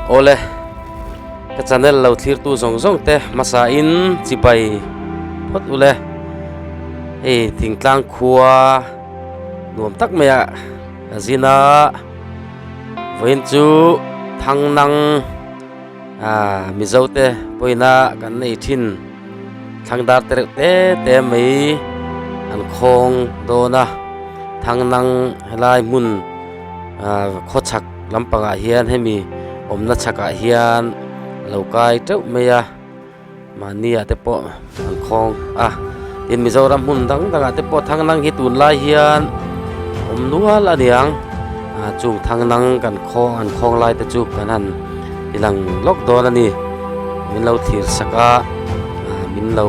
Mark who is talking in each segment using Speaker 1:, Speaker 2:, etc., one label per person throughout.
Speaker 1: Awle, ka channel lo thlirtu zawng zawng te hmasa in chibai phawt ule. Hei thingtlang khua nuam tak mai ah ka zin a, vawiin chu Thangnang ah Mizo te pawhin a kan nei thin Thlangdar te reuh te te mai an khawng dawn a, Thangnang helai hmun ah khawchhak lampangah hian hemi awmna chhakah hian a lo kai teuh mai a. Mahni ah te pawh an khawng a, tin Mizoram hmun dang dangah te pawh Thangnang hi tunlai hian awm nual a niang ah chung Thangnang kan khawng an khawng lai te chu kan han ti lang lawk dawn a ni min lo thlir sak a ah min lo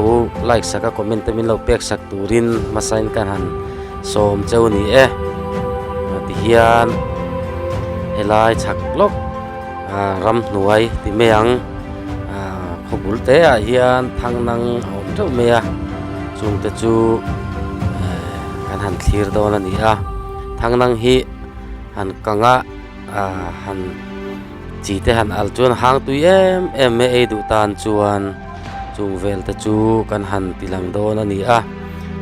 Speaker 1: like sak a comment te min lo pek sak turin hmasain kan han sawm cheu a ni e tihian helai chhak lawk ah ramhnuai ti mai ang. Ah khaw bul te ah hian thang nang a awm teuh mai a chung te chu eh kan han thlir dawn a ni a thang nang hi han kang a ah han chi te han al chuan hang tui em em mai ei duh tan chuan chung vel te chu kan han ti lang dawn a ni a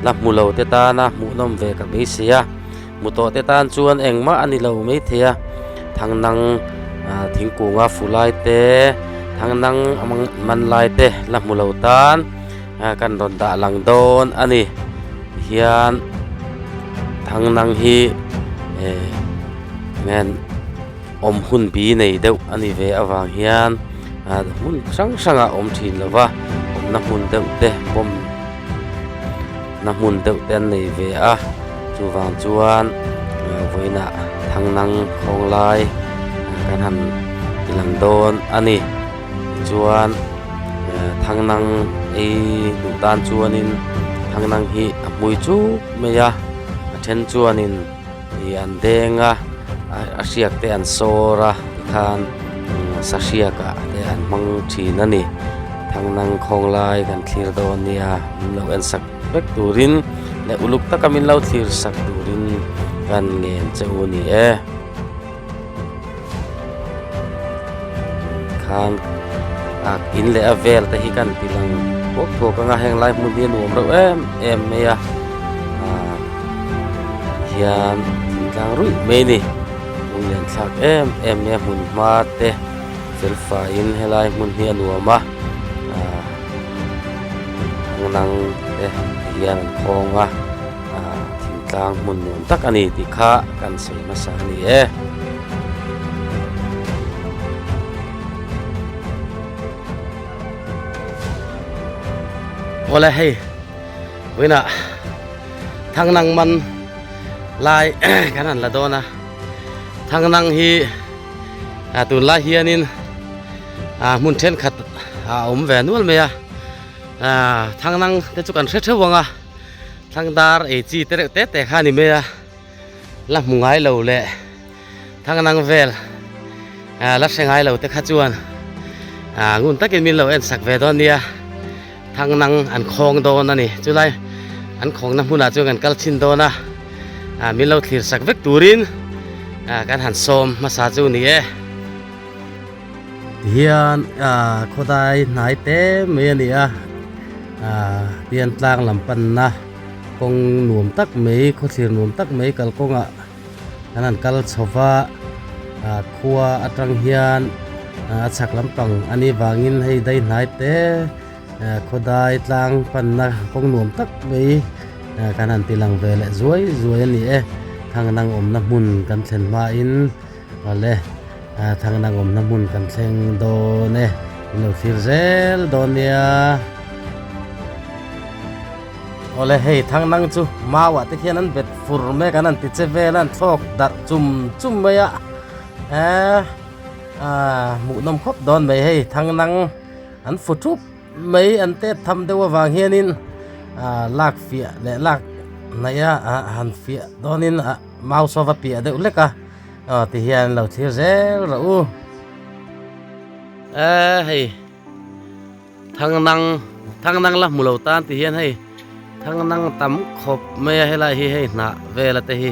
Speaker 1: la hmu lo te tana hmuhnawm ve ka beisei a. Hmu tawh te tan chuan engmah a ni lo maithei a, thangnang ah thingkunga fu lai te thangnang a man lai te la hmu lo tan ah kan rawn dah lang dawn a ni tihian thangnang hi eh ngen awm hun bi nei deuh a ni ve avang hian ah hmun hrang hrangah a awm thin lo va awmna hmun deuh te bawm. Na hmun deuh te an nei ve a chuvang chuan vawiinah thangnang khawng lai kan han ti lang dawn a ni tichuan thangnang ei duh tan chuanin thangnang hi a hmui chuk mai a a then chuanin ih an deng a a hriak te an sawr a tikhan sahriak ah te an hmang thin a ni thangnang khawng lai kan thlir dawn nia min lo en sak vek turin leh uluk taka min lo thlir sak turin kan ngen che u ni e khan ah in leh a vel te hi kan ti lang thuak thuak anga heng lai hmun hi a nuam reuh em em mai a ah hian thingtlang ruih mai a ni lung lian thlak em em mai a hmun hma te fel faiin helai hmun hi a nuam a ah nang te hian an khawng a ah thingtlang hmun nuam tak a ni tih kha kan sawi hmasa a ni e. Awle hei vawiinah Thangnang man lai kan han la dawn a Thangnang hi ah tunlai hianin ah hmun thenkhat a awm ve nual mai a ah Thangnang te chu kan hre theuh ang a Thangdar ei chi te reuh te te kha a ni mai a la hmu ngai lo leh Thangnang vel ah la hre ngai lo te kha chuan ah ngun takin min lo en sak ve dawn nia Thangnang an khawng dawn a ni chulai an khawngna hmunah chuan kan kal chhin dawn a ah min lo thlir sak vek turin ah kan han sawm hmasa chu ni e. Tihian ah khawdai hnai te mai a ni a ah tihian tlang lam panna kawng nuam tak mai khawthlir nuam tak mai kalkawngah an han kal chho va ah khua atang hian a chhak lampang a nih vangin hei dai hnai te ah khawdai tlang panna kawng nuam tak mai ah kan han ti lang ve leh zuai zuai a ni e thangnang awmna hmun kan thlen hmain awle ah thangnang awmna hmun kan thleng dawn e in lo thlir zel dawn nia. Awle hei thangnang chu mau ah te khian an bet fur mek an an ti che vel a an thlawk darh chum chum mai a eh ah hmuhnawm khawp dawn mai hei thangnang an fu thup mai an tet tham deuh avang hianin ah lak fiah leh lak hnaih a ah han fiah dawnin ah mau saw va piah deuh hlek a aw ti hian an lo thlir zel rawh u eh hei. Thangnang Thangnang la hmu lo tan ti hian hei Thangnang tam khawp mai a helai hi hei hnah vela te hi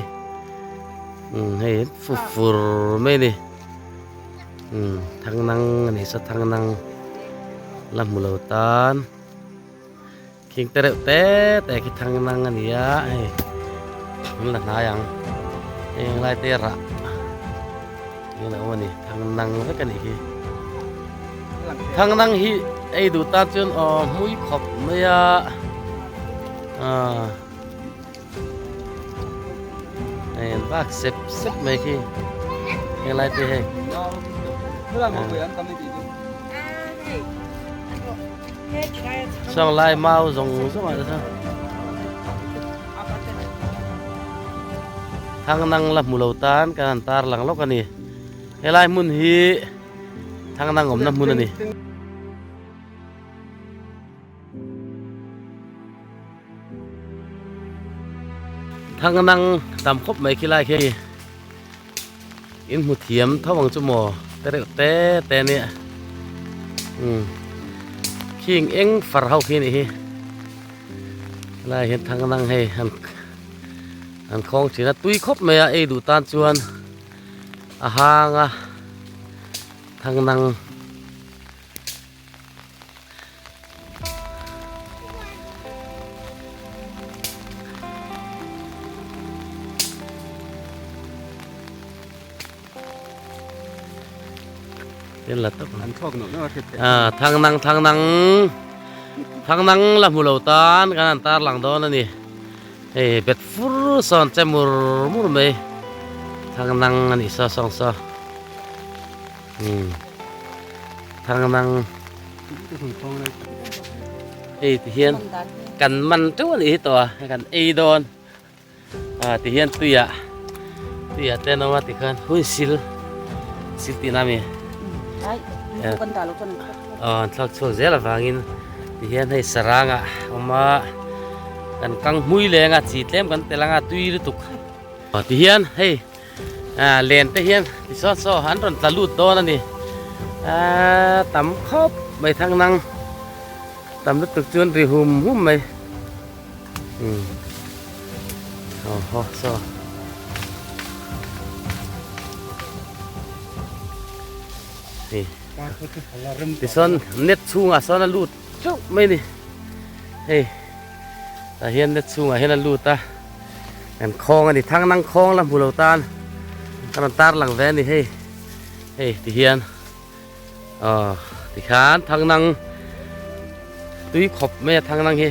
Speaker 1: umm hei fu fur mai a ni. Umm thangnang a ni saw thangnang la hmu lo tan khing te reuh te te khi thangnang a ni a hei an la hnai ang hei ang lai te rah eng lo awm a ni thangnang vek a nih hi thangnang hi ei duh tan chuan aw hmui khawp mai a aaa. Hei an vak sep sep mai khi helai te hei. Sawng lai mau zawng zawng ah te sawn Thangnang la hmu lo tan kan han tar lang lawk a ni. Helai hmun hi Thangnang awmna hmun a ni. Thangnang tam khawp mai khi lai khi in hmu thiam tho ang chu maw te reuh te te nia umm khing eng far ho khi a nih hi helai ah hian thangnang hei an an khawng thin a tui khawp mai a ei duh tan chuan a hang a thangnang. Thang nang thang nang thang nang la hmu lo tan kan han tar lang dawn a ni hei bet fur sawn che mur mur mai thang nang a nih saw sawng saw. Umm thangnang hei ti hian kan man teuh a nih hi tawh a kan ei dawn ah ti hian tuiah tuiah te an awm a tikhan hui sil sil tihna a mi aw an thlak chhuak zel avangin ti hian hei sarang ah a awm a kan kang hmui leng a chi tlem kan tel anga tui lutuk aw ti hian hei. Ah len te hian tichuan saw an rawn tla lut dawn a ni ah tam khawp mai thang nang tam lutuk chuan ri hum hum mai umm aw haw saw hei tichuan net chhungah sawn a lut teuh mai a ni hei tah hian net chhungah hian a lut a. Kan khawng a ni thang nang khawng la hmu lo tan ka rawn tar lang ve a ni hei hei ti hian aw ti khan thang nang tui khawp mai a thang nang hi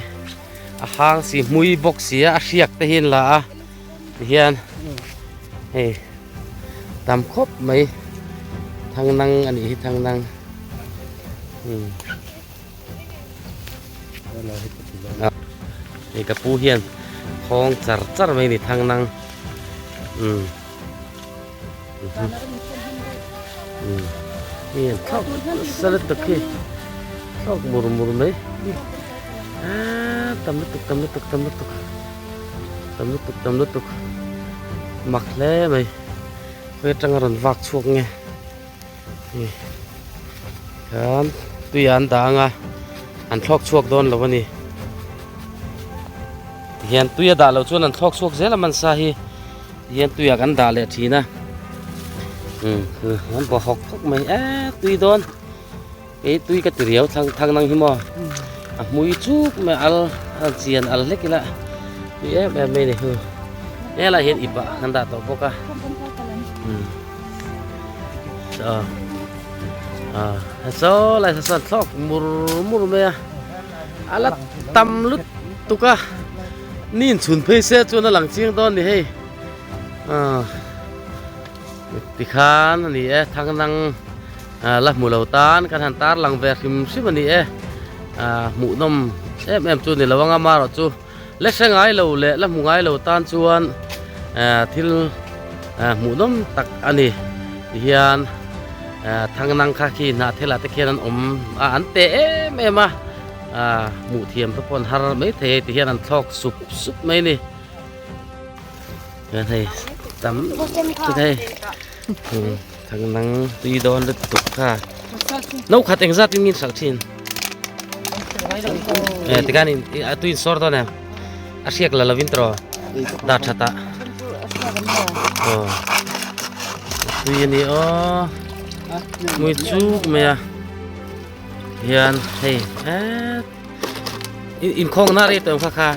Speaker 1: a hang si hmui bawk si a a hriak te hi an la a ti hian hei tam khawp mai thang nang a nih hi thang nang umm. Hei ka pu hian khawng char char mai a ni thang nang umm umm hei an thlawk nasa lutuk hi thlawk mur mur mai aaa tam lutuk tam lutuk tam lutuk tam lutuk tam lutuk mak hle mai khawi atanga rawn vak chhuak nge. Khan tui an dah ang a an thlawk chhuak dawn lo a ni tihian tui a dah loh chuan an thlawk chhuak zel a mansa hi tihian tuiah kan dah leh thin a umm an bawh hawk hawk mai eee tui dawn kei tui ka ti riau thlang thang nang hi maw a hmui chuk mai al a chian al hlek ila tui em em mai a ni helai hian ip ah kan dah tawh bawk a umm. Saw lai saw sawn thlawk mur mur mai a a la tam lutuk a ni inchhun phei se chuan a lang chiang dawn a ni hei ah tikhan a ni e thangnang la hmu lo tan kan han tar lang ve hrim hrim a ni e ah hmuhnawm em em chu ni lo ang a amaherawh chu. La hre ngai lo leh la hmu ngai lo tan chuan thil hmuhnawm tak a ni tihian thangnang kha khi hnah thil ah te khian an awm a an teh em em a hmuh thiam te pawh an har mai thei a tihian an thlawk sup sup mai a ni hian hei tam tak hei thangnang tui dawn lutuk kha no khat engzat in nge hralh thin. Eh tikhan in a tui in sawr dawn em a hriak la lovin tawh dah that ah aw tui a ni aw. Hmui chuk mai a hian hei het inkhawng na rei tawh kha kha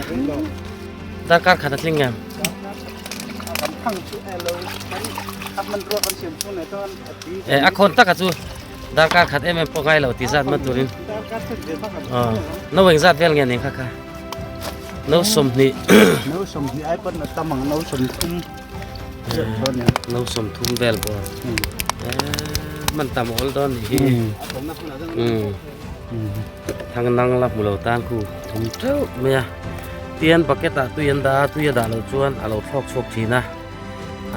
Speaker 1: darkar khat a tling em. A khawn taka chu darkar khat em em pawh ngai lo tih zat man turin no eng zat vel nge ning kha kha no 20
Speaker 2: no 20 ai pawn a tam ang no 30
Speaker 1: No 30 vel bawr man tam awl dawn nih hi thang nang la hmu lo tan khu thum teuh mai a tian bucket ah tui an dah a tui a dah loh chuan a lo thlawk chhuak thin a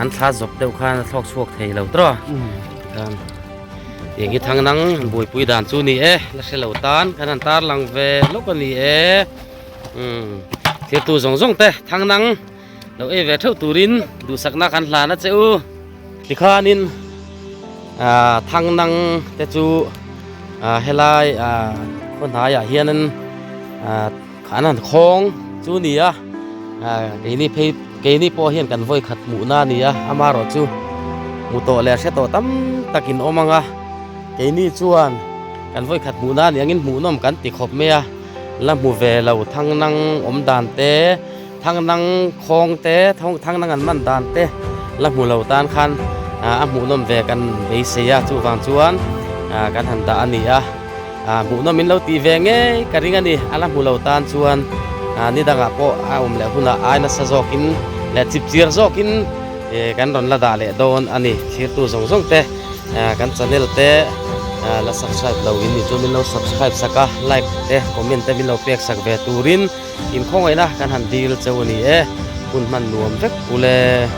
Speaker 1: an thla zawp deuh khan a thlawk chhuak thei lo tawh tikhan tiang hi thang nang buaipui dan chu ni e la hre lo tan kan han tar lang ve lawk a ni e thirtu zawng zawng te thang nang. Lo ei ve theuh turin duhsakna kan hlan a che u. Tikhanin ah thang nang te chu ah helai ah khaw hnaiah hianin ah an han khawng chu a ni a ah keini phei keini pawh hian kan vawi khat hmuhna a ni a amaherawh chu hmu tawh leh hre tawh tam takin awm ang a keini chuan kan vawi khat hmuhna a ni angin hmuhnawm kan ti khawp mai a la hmu ve lo thang nang awm dan te. Thangnang khawng te, thangnang an man dan te la hmu lo tan khan a hmuhnawm ve kan beisei a, chuvang chuan kan han dah a ni a, hmuhnawm in lo tih ve ngei ka ring a ni, a la hmu lo tan chuan ni dangah pawh a awm leh hunah ai nasa zawkin leh chipchir zawkin kan rawn la dah leh dawn a ni, thirtu zawng zawng te kan channel te la subscribe lo in nih chuan min lo subscribe sak a, like te comment te min lo pek sak ve turin. Inkhawngaihna kan han dil cheu a ni e, hun hman nuam vek ule.